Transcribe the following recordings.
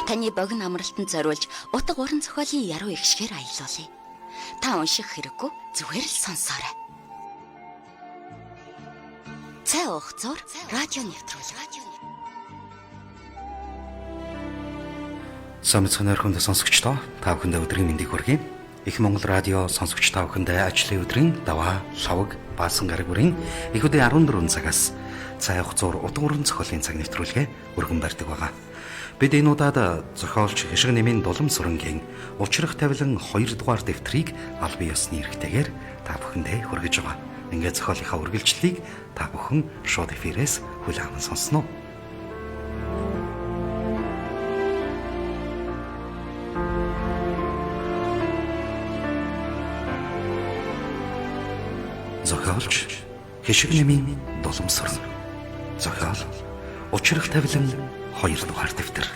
Таны богино амралтанд зориулж утга уран зохиолын яруу эгшгээр аялуулъя. Та унших хэрэггүй, зүгээр л сонсоорой. Цай уух зур радио нэвтрүүлэг. Самцхан орхинд сонсогчдоо та бүхэндээ өдрийн мэндийг хүргэе. Их Монгол радио сонсогч та бүхэндээ ажлын өдрийн даваа, лавг, баасан гараг бүрийн их өдрийн 14 цагаас цай уух зур удан уран зохиолын цаг нэвтрүүлгээ өргөн барьдаг байгаа. Бид энэ удаад зохиолч Хишиг нэмийн Дулам сүрэнгийн Учрах тавилан 2 дугаар дэвтрийг албан ёсны эрхтэйгээр та бүхэндээ хүргэж байгаа. Ингээд зохиолынхаа үргэлжлэлийг та бүхэн шууд эфирээс хүлээн аван сонсно. Зохиолч Хишиг нэмийн Дулам сүрэн. Зохиол Учрах тавилан 2 дугаар дэвтэр.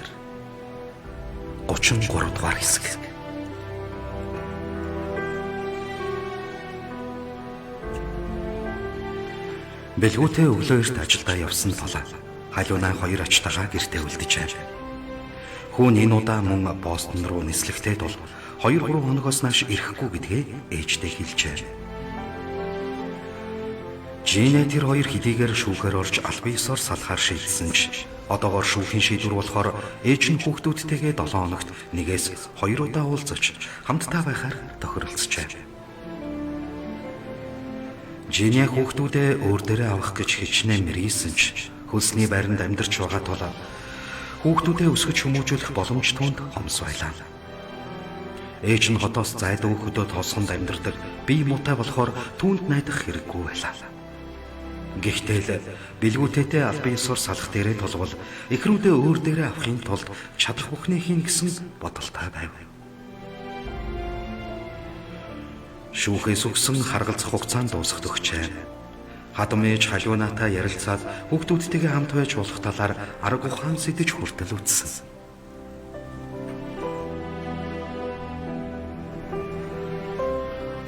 33 дугаар хэсэг. Бэлгүүтээ өглөө эрт ажилдаа явсан тул халиунаа хоёр ачтайгаа гэртээ үлджээ. Хүүн энэ удаа мөн Бостон руу нислэгтэй тул 2-3 хоногоос нааш ирэхгүй гэдгээ ээждээ хэлжээ. Жинэ тэр хоёр хэдийгээр шүүхээр орж албан ёсоор салахаар шийдсэн ч одоогоор шүүхийн шийдвэр болохоор ээж нь хүүхдүүдтэйгээ 7 хоногт нэгээс 2 удаа уулзаж хамтдаа байхаар тохиролцжээ. Жинэ хүүхдүүдээ өөр дээрээ авах гэж хичнээн мэрийсэн ч хөлсний байранд амьдарч байгаа тул хүүхдүүдээ өсгөж хүмүүжүүлэх боломж түүнд хомс байлаа. Ээж нь хотоос зайдуу хөдөө тоосгонд амьдардаг бие муутай болохоор түүнд найдах хэрэггүй байлаа. Гэхдээ л бэлгүүтээтэй албан ёсоор салах дээрээ тулвал эхрүүдээ өөр дээрээ авахын тулд чадах бүхнээ хийн гэсэн бодолтой байв. Шүүхээс өгсөн харгалзах хугацаанд дуусах төгчээ. Хадам ээж халиунаатай ярилцаад хүүхдүүдтэйгээ хамт байж болох талаар арга ухаан сэдэж хүртэл үтсэн.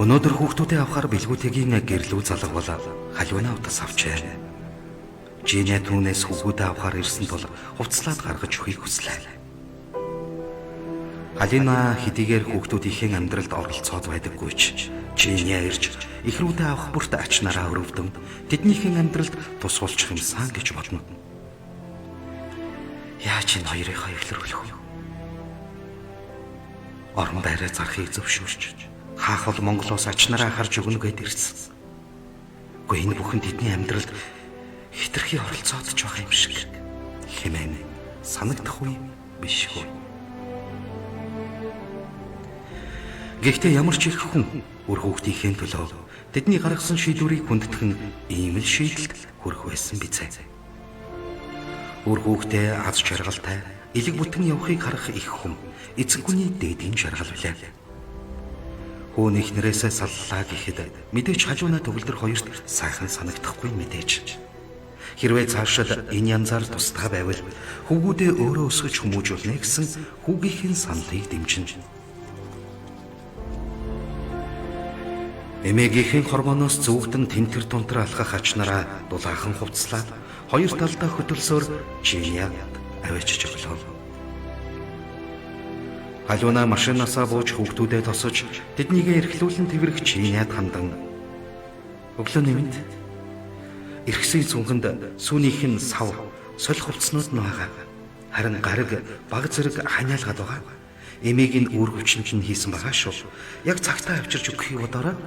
Өнөөдөр хүүхдүүдээ авахар бэлгүүтэйгийн гэрлүү залгавал халиунаа утас авчээ. Жинэ түүнээс хүүхдүүдээ авахар ирсэн тул хувцлаад гаргаж өгөхийг хүслээ. Халина хэдийгээр хүүхдүүдийнхээ амьдралд оролцоод байдаггүй ч Жинэ ирж эхрүүдээ авах бүрт ач нараа өрөвдөн тэднийхэн амьдралд тус болчих юмсан гэж бодно. Яаж энэ хоёрынхаа эвлэрүүлэх вэ? Орон байраа зарахыг зөвшөөрч хаах бол Монголоос ач нараа харж өгнө гэд ирсэн. Гэхдээ энэ бүхэн тэдний амьдралд хитрхи оролцоод ч байх юм шиг хэмээн санагдах үе биш хөө. Гэхдээ ямар ч их хүн үр хүүхдийнхээ төлөө тэдний гаргасан шийдвэрийг хүндэтгэн ийм л шийдэлд хүрэх байсан биз. Үр хүүхдээ аз жаргалтай элэг бүтэн явахыг харах их хүн эцэг хүний дээдийн жаргал билээ. Хүүн эхнэрээсээ саллаа гэхэд мэдээж халиунаа төгөлдөр хоёрт сайхан санагдахгүй мэдээж. Хэрвээ цаашид энэ янзаар тусдаа байвал хүүгүүдээ өөрөө өсгөж хүмүүжүүлнэ гэсэн хүүгийнхэн саналыг дэмжинэ. Эмээгийнхэн хормоноос зүгдэн тэнтэр тунтар алхах ач нараа дулаахан хувцлаад хоёр талдаа хөтөлсөөр Жиниад аваачиж өглөө. Халиунаа машинаасаа бууж хүүхдүүдэд тосож тэднийгээ эрхлүүлэн тэрвэрх Жиниад хандан өглөөний мэнд эрхсийн цүнхэнд сүүнийх нь сав солих хувцснууд нь байгаа. Харин гараг баг зэрэг ханиалгаад байгаа. Эмээг нь үр хүчинд нь хийсэн байгаа шүү. Яг цагтаа авчирч өгөхийг бодоорой.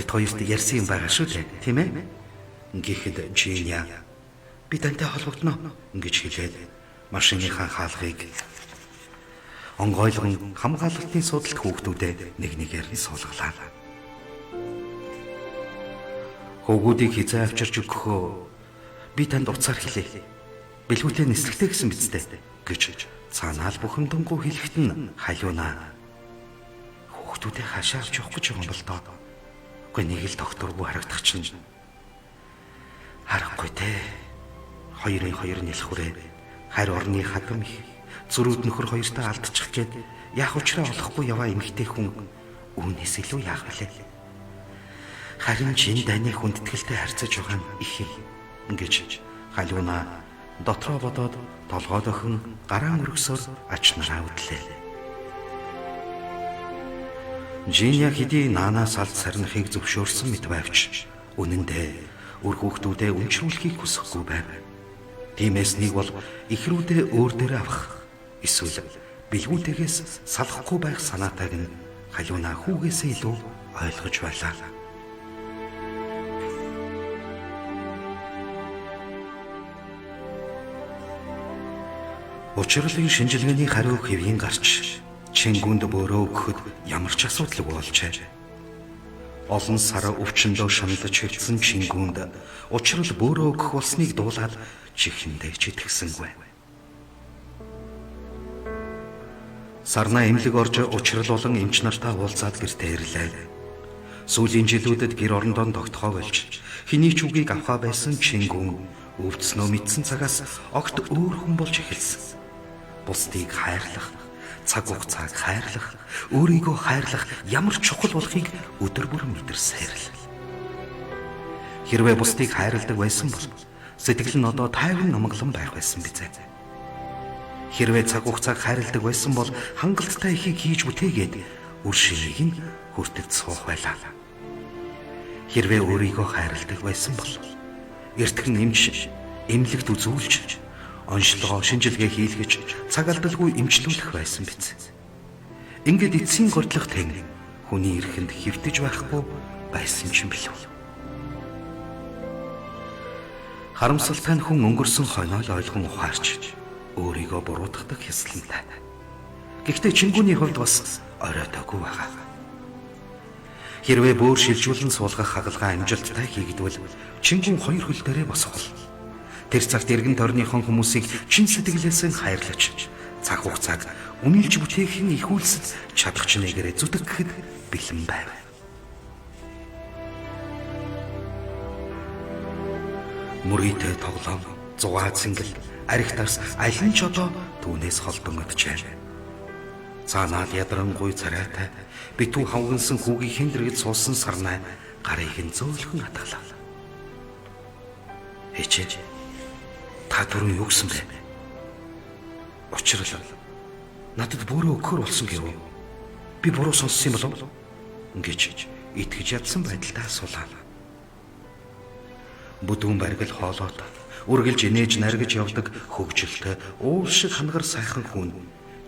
Бид хоёрт ярьсан юм байгаа шүү дээ, тийм ээ? Гэхэд Жиня би тантай холбогдоно гэж хэлээд машиныхаа хаалгыг онгойлгон хамгаалалтын судалт хүүхдүүдээ нэг нэгээр нь суулгалаа. Хүүгүүдийг хизээ авчирч өгөхөө би танд уцаар хэлье. Бэлгүүтээ нислэгтэй гэсэн биз дээ гэж цаанаал бухимдангуй хэлэхэд нь халиунаа хүүхдүүдээ хашаа авч явах гэж байгаа юм бол доо. Үгүй нэг л докторгүй харагдах чинь харахгүй те. Хоёрын хоёр нэлэх хүрээ. Харь орны хадам их зөрүүд нөхөр хоёртоо алдчих гээд яах учраа олохгүй яваа эмэгтэй хүн үүнээс илүү яах вүлээ. Харин чин дайны хүндэтгэлтэй харьцаж байгаа нь их юм гэж халиунаа Дотроо бодоод толгой дохин гараан өргөсөөр ач нараа үдлээ. Жиня хэдий наанаас алд сарнахыг зөвшөөрсөн мэт байвч үнэн дээр үр хүүхдүүдээ үнчрүүлэхийг хүсэхгүй байв. Тиймээс нэг бол ихрүүдээ өөр дээр авах эсвэл бэлгүүтэйгээс салахгүй байх санаатайг нь халиуна хүүгээсээ илүү ойлгож байлаа. Учирлын шинжилгээний хариу хэвийн гарч Чингүнд бөөрөө өгөхөд ямар ч асуудалгүй болжээ. Олон сар өвчнөдөө шаналж хэвтсэн Чингүнд учрал бөөрөө өгөх болсныг дуулаад чихэндээ ч итгэсэнгүй. Сарнаа эмнэлэг орж учрал болон эмч нартаа уулзаад гэртээ ирлээ. Сүүлийн жилүүдэд гэр орондоо тогтхоо болж хэний ч үгийг авхаа байсан Чингүн өвдснөө мэдсэн цагаас огт өөр хүн болж эхэлсэн. Бусдыг хайрлах, цаг хугацааг хайрлах, өөрийгөө хайрлах ямар чухал болохыг өдөр бүр мэдэрсээр л. Хэрвээ бусдыг хайрладаг байсан бол сэтгэл нь одоо тайван амгалан байх байсан биз. Хэрвээ цаг хугацааг хайрладаг байсан бол хангалттай ихийг хийж бүтээгээд үр шимийг нь хүртэж суух байлаа. Хэрвээ өөрийгөө хайрладаг байсан бол эртгэн эмч эмнэлэгт үзүүлж онцлогоо шинжилгээ хийлгэж цаг алдалгүй эмчлүүлэх байсан биз. Ингээд эцсийн гордлох тэн хүний эрхэнд хэвтэж байхгүй байсан ч юм билүү. Харамсалтай нь хүн өнгөрсөн хойноо л ойлгон ухаарч өөрийгөө буруутгадаг хясалнтай. Гэхдээ Чингүний хувьд бас оройтоогүй байгаа. Хэрвээ бөөр шилжүүлэн суулгах хагалгаа амжилттай хийгдвэл Чингүн хоёр хөл дээрээ босох бол. Тэр цагт эргэн тойрныхон хүмүүсийг чин сэтгэлээсээ хайрлаж цаг хугацааг үнэлж бүтээхэн их үйлсэд чадах чинээгээрээ зүтгэхэд бэлэн байв. Мөрийтэй тоглоом, зугаа цэнгэл, арх дарс аль нь ч одоо түүнээс холдон өджээ. Цаанаал ядрангуй царайтай битүү хавгансан хүүгийн дэргэд суусан сарнай гарыг нь зөөлхөн хатгалаа. Хичээж та түрүүн юу гэсэн бэ? Учрал надад бүрөө өгөхөр болсон гэв. Би буруу сонссон юм болов? Ингэж итгэж ядсан байдалтай асуулаа. Бүдүүн баргил хоолойтой үргэлж инээж наргиж явдаг хөгжилтэй уул шиг хангар сайхан хүн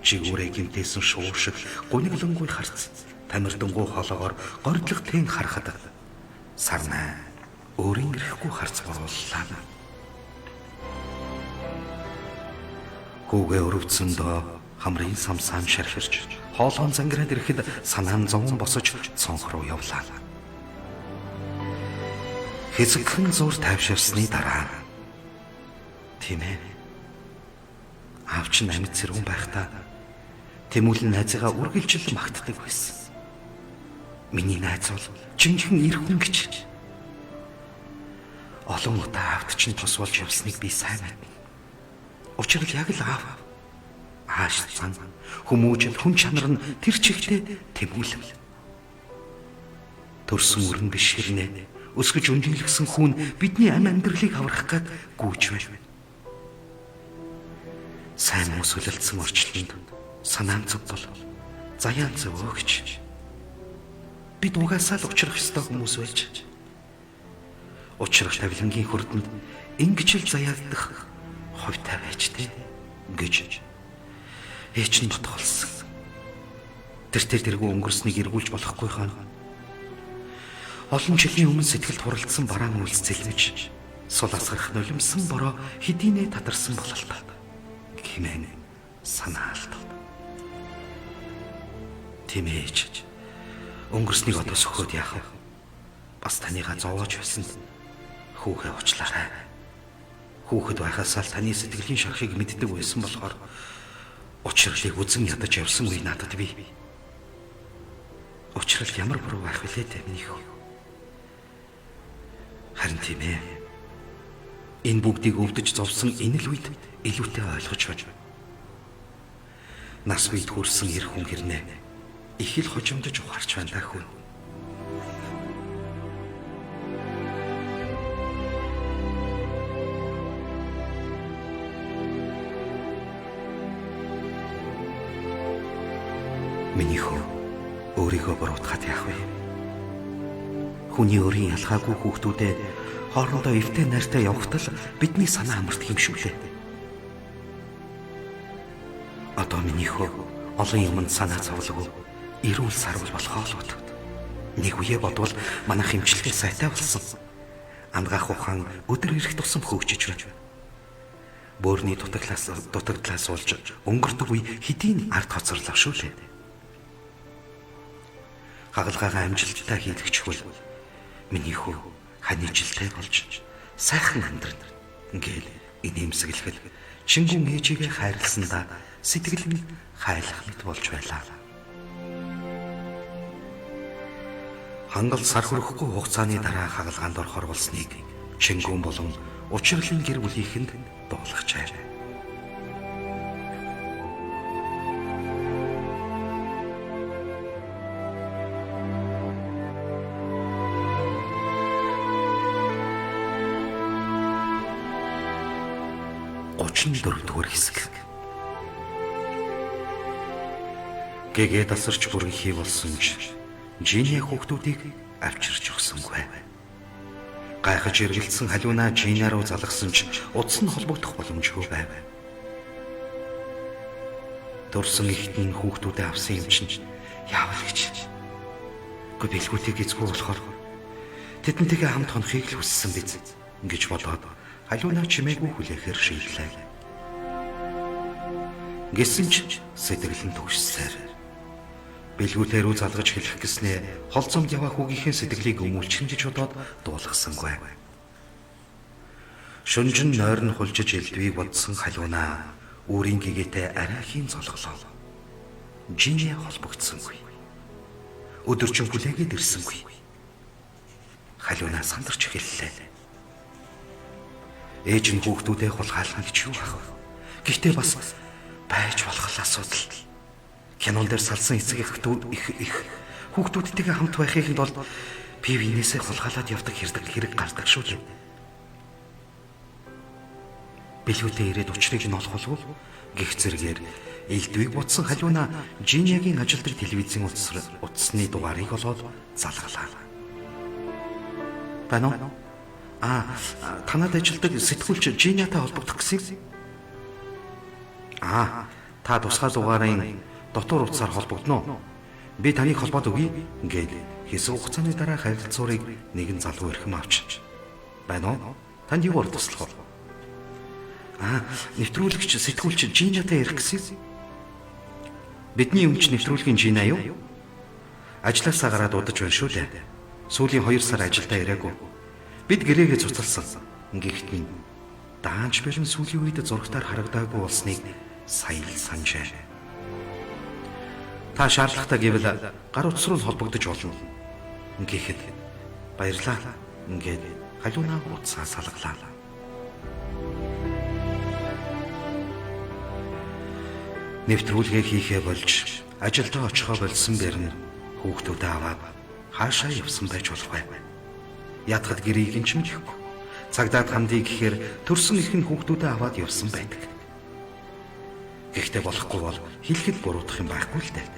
чигүүрээ гимтээсэн шуу шиг гуниглангүй харц тамирдангуй хоолоогоор гордлох тэн харахад сарнай өөрийн ирэхгүй харц борууллаа. Хүүгээ өрөвдсөн доо хамрын самсаан шархирч хоолоон зангираад ирэхэд санаан зовон босож цонх руу явлаа. Хэсэгхэн зур тайвширсны дараа тийм ээ. Аав чинь амьд сэрүүн байхдаа Тэмүүлэн найзыгаа үргэлжил магтдаг байсан. Миний найз бол жинхэнэ эр хүн гэж. Олон удаа аавд чинь тус болж явсныг би сайн мэднэ. Учир нь яг л аав. Ааш зан хүмүүжил хүн чанар нь тэр чигтээ Тэмүүлэн. Төрсөн өрн биш хэрнээ өсгөж өндийлгсэн хүн бидний ам амьдралыг аврах гад гүйж байв. Сайн муу солилцсон орчлонд санаан зөв бол заяан зөв гэж. Бид угаасаа л учрах ёстой хүмүүс байж. Учрах тавилангийн хөрдөнд ингэж л заяагдах хувьтай байж тээ гэж ээж нь ботголсон. Тэр тэргүй өнгөрснийг эргүүлж болохгүй хаа. Олон жилийн өмнө сэтгэлд хуралдсан бараан үйлс зэлмэж сул асгарах нулимсан бороо хэдийнэ татарсан бололтой хэмээн санаалт. Тийм ээж. Өнгөрснийг одоо сөхөөд яах вэ? Бас таныгаа зовоож байсан хүүхээ уучлаарай. Хүүхэд байхасаа л таны сэтгэлийн шархыг мэддэг байсан болохоор учирлыг үзэн ядаж явсан үе надад бий. Учрал ямар буруу байх вүлээ дээ миний хөө. Харин тийм ээ. Энэ бүгдийг өвдөж зовсон энэ л үед илүүтэй ойлгож байна. Нас үед хүрсэн эр хүн хэрнээ их л хожимдож ухаарч байна даа хүн. Миний хөө өөрийгөө буруутгаад яах вэ? Хүний өөрийн ялгаагүй хүүхдүүдээ хоорондоо эвтэй найртай явахтал бидний санаа амардаг юм шүү лээ. Одоо миний хөө олон юмд санаа зовлгүй эрүүл сарвал болохоо л бод. Нэг үе бодвол манайх эмчилгээ сайтай болсон. Ангаах ухаан өдөр ирэх тусам хөгжиж байна. Бөөрний дутагдлаас болж өнгөрдөг үе хэдийн ард хоцорлоо шүү лээ. Хагалгаагаа амжилттай хийлгэчихвэл миний хүү ханижилтэй болж сайхан амьдрна. Ингээл инээмсэглэхэд чингүн ээжигээ хайрласандаа сэтгэл нь хайлах мэт болж байлаа. Хангалт сар хүрэхгүй хугацааны дараа хагалгаанд орохор болсныг чингүн болон учирлын гэр бүлийнхэнд дуулгажээ. 34-р хэсэг. Гэгээ тасарч бүрэн хий болсон ч Жиний хүүхдүүдийг авчирч өгсөнгүй. Гайхаж эргэлдсэн халиунаа Жина руу залгасан ч утас нь холбогдох боломжгүй байв. Төрсөн ихтэн хүүхдүүдээ авсан юм чинь яавал гэж. Үгүй бэлгүүтийг эзгүй болохоор тэдэнтэйгээ хамт хонохыг л хүссэн биз гэж бодоод халиунаа чимээгүй хүлээхээр шийдлээ. Гэсэн ч сэтгэл нь төгшсээр. Бэлгүүтээ рүү залгаж хэлэх гэснээ хол зомд яваа хүүгийнхээ сэтгэлийг өмүүлчихнэ гэж бодоод дуулгасангүй. Шүнжин нойрон хулжиж элдвийг бодсон халиунаа үүрийн гэгээтэй арайхийн золголоо. Жинээ холбогдсонгүй. Өдөржин хүлээгээд ирсэнгүй. Халиунаа сандарч эхэллээ. Ээж нь хүүхдүүдээ хулгайлна гэж юу ах вэ? Гэхдээ бас байж болох асуудал. Кинон дээр салсан эцэг их их хүүхдүүдтэйгээ хамт байхын тулд бие биенээсээ хулгайлаад явдаг хэрэг гардаг шүү дээ. Бэлгүүтээ ирээд учрыг нь олох болов гих зэргээр элдвийг бодсон халиунаа Жинягийн ажилдаг телевизийн утасны дугаарыг олоод залгалаа. Байна уу? Аа, танад ажилдаг сэтгүүлч Жинятай холбогдох гэсэн. Аа, та тусгай дугаарын дотор утсаар холбогдоно уу? Би таныг холбоод өгье гээд хэсэг хугацааны дараа харилцуурыг нэгэн залуу эрхэм авч. Байна уу? Танд юугаар туслах вэ? Аа, нэвтрүүлэгч сэтгүүлч Жинятай ярих гэсэн. Бидний өмч нэвтрүүлгийн Жина юу? Ажлаасаа гараад удаж байна шүү лээ. Сүүлийн 2 сар ажилдаа ирээгүй. Бид гэрээгээ цуцалсан. Гэхдээ нь даанч бэлэн сүүлийн үед зурагтаар харагдаагүй болсныг сая л санджээ. Та шаардлагатай гэвэл гар утас руу холбогдож болно. Гэхэд баярлаа. Ингээд халиунаа утсаа салгалаа. Нэвтрүүлгээ хийхээ болж ажилдаа очихоо болсон бэрн хүүхдүүдээ аваад хаашаа явсан байж болох вэ? Ятгад гэрийг нь ч мэдэхгүй. Цагдаад хамдыг гэхээр төрсөн их нь хүүхдүүдээ аваад явсан байдаг. Гэхдээ болохгүй бол хэлэхэд буруутах юм байхгүй л дээ.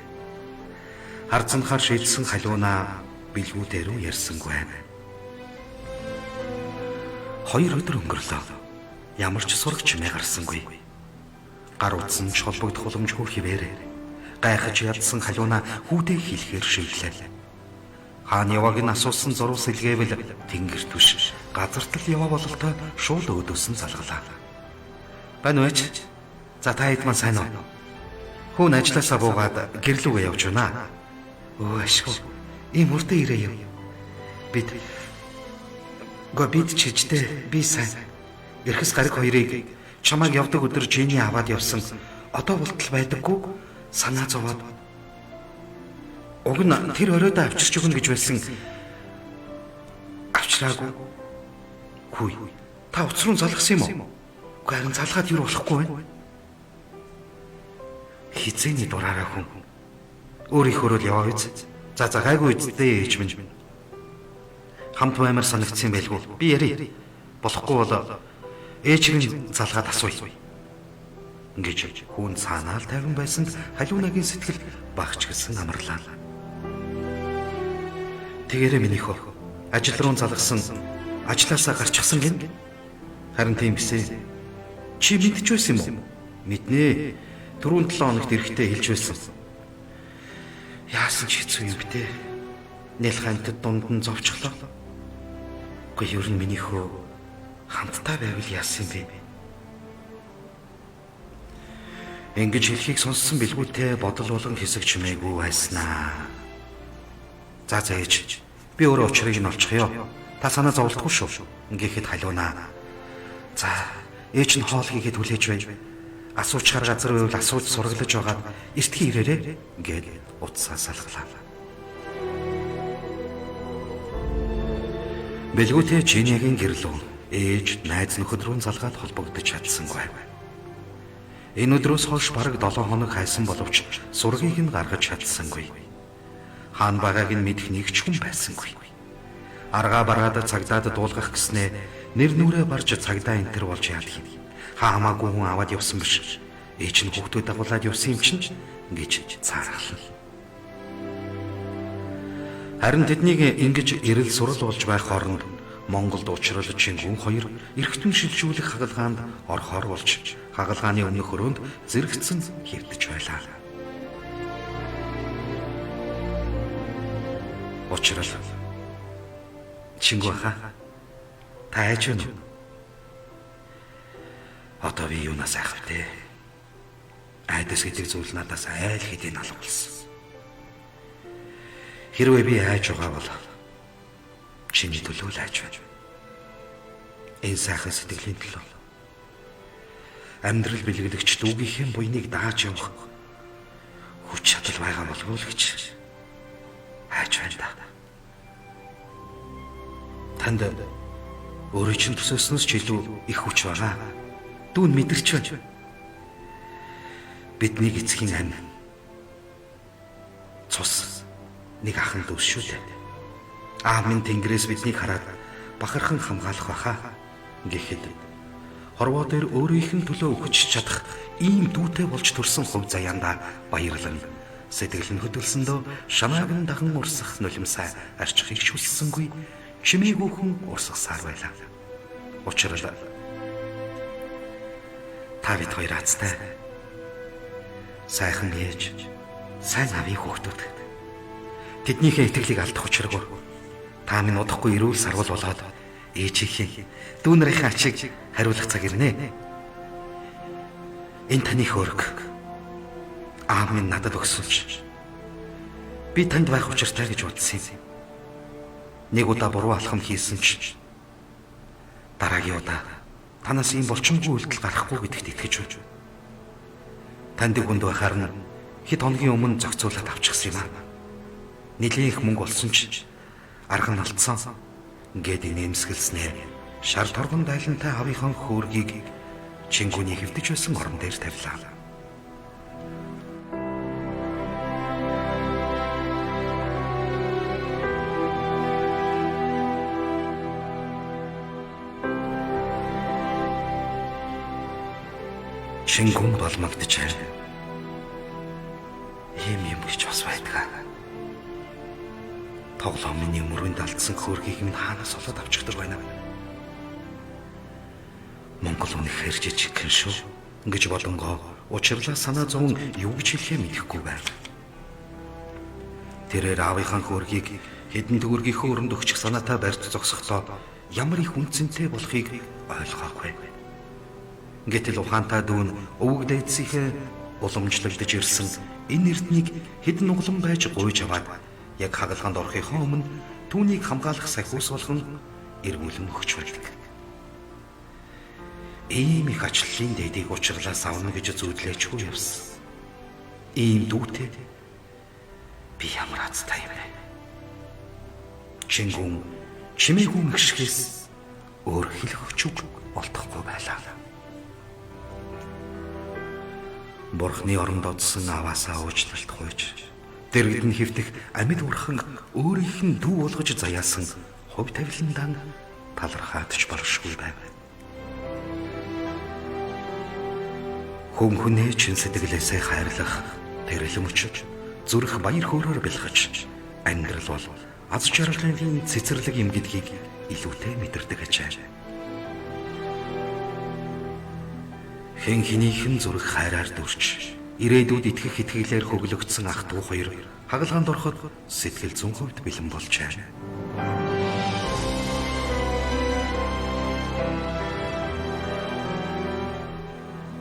Харцанхаар шийдсэн халиунаа бэлгүүдээ рүү ярьсангүй. 2 өдөр өнгөрлөө. Ямар ч сураг чимээ гарсангүй. Гар утас нь ч холбогдох боломжгүй хിവэрэ. Гайхаж ядсан халиунаа хүүдээ хэлэхээр шийдлээ. Хаана явааг нь асуусан зуруу сэлгээвэл тэнгэрт биш газарт л яваа бололтой шууд өөдөөс нь залгалаа. Байна уу ээж? За та хэд маань сайн уу? Хүүн ажилласаа буугаад гэрлүүгээ явж байна. Өө ашгүй. Ийм хурдан ирээ юм. Бид Го бид чижтэй би сайн. Эрхэс гариг хоёрыг чамайг явдаг өдөр Жини аваад явсан. Одоо болтол байдаггүй санаа зовоод уг нь тэр оройдоо авчирч өгнө гэж байсан. Авчраагүй. Хүй. Та утас руу залгасан юм уу? Үгүй харин залгаад юу болохгүй байна. Хизээний дураараа хүн. Өөрийнхөө л яваа биз. За за гайгүй үсттэй ээж минь. Хамт баймар санагдсан байлгүй. Би яри. Болохгүй бол ээж нь залгаад асууя. Ингэж хүн цаанаал тайван байсанд Халиунагийн сэтгэл багч гэсэн амарлаа. Тэгээрээ минийхөө ажил руу залгасан, ажлаасаа гарчихсан гин. Харин тийм бисээ. Чи мэдч байсан юм уу? Мэднэ. Түрүүн 7 хоногт эрэхтэй хэлж байсан. Яасан ч хэцүү юм бтэ. Нэл хамтд дунд нь зовчлоо. Гэхдээ ер нь минийхөө хамтдаа байвал яасан юм бэ? Ингэж хэлхийг сонссон бэлгүүтэй бодол болон хэсэг чимээгүй байснаа. За за ээж, би өөрөө учрыг нь олчих ёо. Та санаа зовлтгүй шүү. Ингэхэд Халиунаа. За, ээж нь хоол хийгээд хүлээж бай. Асуучгаар газар байвал асууж сураглаж байгаад эртхэн ирээрээ гээд утсаа салгалаа. Бэлгүүтэй Чинягийн гэрлөө ээж найз нөхөд рүү залгаад холбогдож чадсангүй. Энэ өдрөөс хойш бараг 7 хоног хайсан боловч сургийг нь гаргаж чадсангүй. Хаан байгааг нь мэдэх нэг ч хүн байсангүй. Аргаа бараад цагдаад дуулгах гэснээ нэр нүрээ барж цагдаа энтер болж яадаг юм. Хаа хамаагүй хүн аваад явсан биш. Ээж нь хүүхдүүд дагуулад явсан юм чинь гэж цаархлаа. Харин тэднийг ингэж эрэл сурал болж байх хооронд Монголд учрал Чингүн хоёр эргэтэн шилжүүлэх хагалгаанд орохоор болж хагалгааны өмнөх өрөөнд зэрэгцэн хэвтэж байлаа. Учрал Чингүн хаа та хайж байна уу? Одоо би юунаас айх вэ? Айдас гэдэг зүйл надаас айл хэдийн алга болсон. Хэрвээ би айж байгаа бол чиний төлөө л айж байна. Энэ сайхан сэтгэлийн төлөө. Амьдрал бэлгэлэгч дүүгийнхэн буйныг дааж явах хүч чадал байгаа болов уу гэж айж байна да. Танд өөрөө чинь төсөөснөөс ч илүү их хүч байгаа. Дүүн мэдэрч байна. Бидний эцгийн ам цус нэг ахын дүүс шүү дээ. Аав минь тэнгэрээс биднийг хараад бахархан хамгаалах байхаа гэхэд хорвоо дээр өөрийнх нь төлөө өгч чадах ийм дүүтэй болж төрсөн хувь заяанда баярлан сэтгэл нь хөдөлсөндөө шамааг нь даган урсах нулимсаа арчихыг шүлсэнгүй чимээгүй хүн урсгасаар байлаа. Учрал та бид хоёр азтай сайхан ээж, сайн аавын хүүхдүүд. Тэднийхээ итгэлийг алдах учиргүй. Та минь удахгүй эрүүл сарвал болоод ээжийнхээ дүү нарынхаа ачийг хариулах цаг ирнэ. Энэ таны хөөрг. Аав минь надад өгсөн ч би танд байх учиртай гэж бодсон юм. Нэг удаа буруу алхам хийсэн ч дараагийн удаа танаас ийм болчмгүй үйлдэл гарахгүй гэдэгт итгэж байна. Танд хүнд байхаар нь хэд хоногийн өмнө зохицуулаад авчихсан юм аа. Нилээн их мөнгө олсон ч арга нь алдсан. Ингээд инээмсэгэлснээр шар торгон дайлантай авийнхаа хөөргийг Чингүний хэвтэж байсан орон дээр тавилаа. Чингүн балмагдчихав. Ийм юм гэж бас байдаг. Тоглоом миний мөрөнд алдсан хөөргийг минь хаанаас олоод авчихдаг байна вэ? Монгол үнэхээр жижигхэн шүү гэж болонгоо учирлаа санаа зовон юу гэж хэлэхээ мэдэхгүй байв. Тэрээр аавынхаа хөөргийг хэдэн төгрөгийнхөө өрөнд өгчих санаатай барьж зогсохдоо ямар их үнцэнтэй болохыг ойлгоогүй. Гэтэл ухаантай дүүн өвөг дээдсийнхээ уламжлагдж ирсэн энэ эрднийг хэдэн углан байж гуйж аваад яг хагалгаанд орохынхоо өмнө түүнийг хамгаалах сахиус болгон эргүүлэн өгч байдаг. Ийм их ачлалын дээдийг учирлаас авна гэж зүүдлээчгүй явсан. Ийм дүүтэй би ямар азтай юм бэ? Чингүн чимээгүй мэгшгээс өөр хэлэх хүч олдохгүй байлаа. Бурхны оронд одсон аваасаа уучлалт гуйж дэргэд нь хэвтэх амьд урхан өөрийнх нь дүү болгож заяасан хувь тавиландаан талархаад ч болшгүй байв. Хүн хүнээ чин сэтгэлээсээ хайрлах, тэрэлэн өчөж, зүрх баяр хөөрөөр бэлхэж, амьдрал бол аз жаргалын цэцэрлэг юм гэдгийг илүүтэй мэдэрдэг ажээ. Хэн хэнийхэн зүрх хайраар дүрч, ирээдүйд итгэх итгэлээр хөглөгдсөн ах дүү хоёр хагалгаанд ороход сэтгэл зүйн хувьд бэлэн болжээ.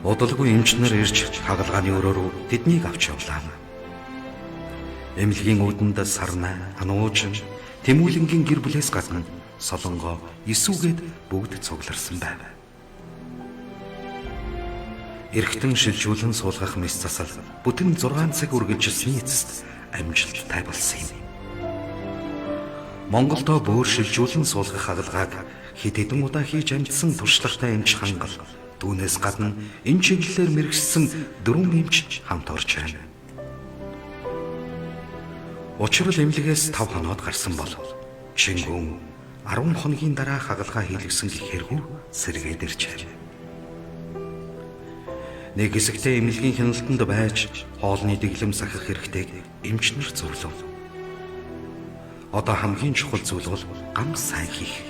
Удалгүй эмч нар ирж хагалгааны өрөө рүү тэднийг авч явлаа. Эмнэлгийн үүдэнд сарнай, ануучин, Тэмүүлэнгийн гэр бүлээс гадна Солонгоо Исүгээд бүгд цугларсан байв. Эргэтэн шилжүүлэн суулгах мэс засал бүтэн 6 цаг үргэлжилсэний эцэст амжилттай болсон юм. Монголдо бөөр шилжүүлэн суулгах хагалгааг хэд хэдэн удаа хийж амжсан туршлагатай эмч хангал түүнээс гадна энэ чиглэлээр мэргэжсэн 4 эмч хамт орж байна. Учир нь эмнэлгээс 5 хоноод гарсан бол Чингүн 10 хоногийн дараа хагалгаа хийлгэсэн гэхэргүй сэргээд иржээ. Нэг хэсэгтээ эмнэлгийн хяналтанд байж хоолны дэглэм сахих хэрэгтэйг эмч нар зөвлөв. Одоо хамгийн чухал зүйл бол гам сайн хийх.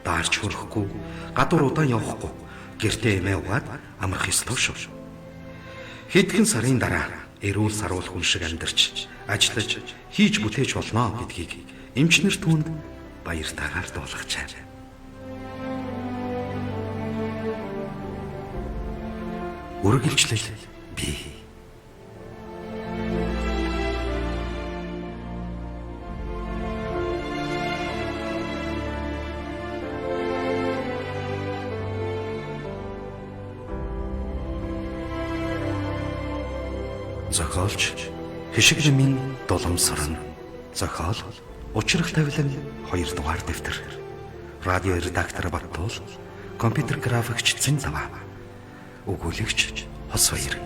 Даарч хөрөхгүй, гадуур удаан явахгүй, гэртээ эмээ угаад амрах ёстой шүү. Хэдхэн сарын дараа эрүүл саруул хүн шиг амьдарч, ажиллаж, хийж бүтээж болно гэдгийг эмч нар түүнд баяртайгаар дуулгажээ. Үргэлжлэл бий. Зохиолч Хишиг нэмийн Дулам сорон. Зохиол Учрах тавилан 2 дугаар дэвтэр. Радио редактор Баттуул, компьютер графикч Цэнзава. Өгүүлэгч Хос Баяр.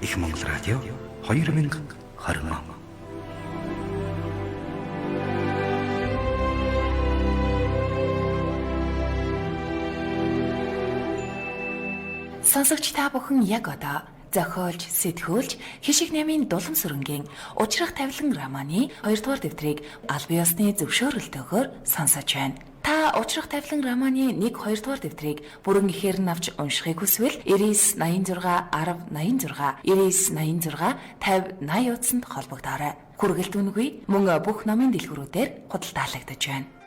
Их Монгол радио 2020 он. Сонсогч та бүхэн яг одоо зохиолж, сэтгүүлч Хишиг нэмийн Дулам сүрэнгийн Учрах тавилан романы 2 дугаар дэвтрийг аль бие усны зөвшөөрөлтөөр сонсож байна. Та Учрах тавилан романы 1 2 дугаар дэвтрийг бүрэн ихээр нь авч уншихыг хүсвэл 99 86 10 86 99 86 50 80 утсанд холбогдоорой. Хүргэлт үнэгүй мөн бүх номын дэлгүүрүүдээр худалдаалагдаж байна.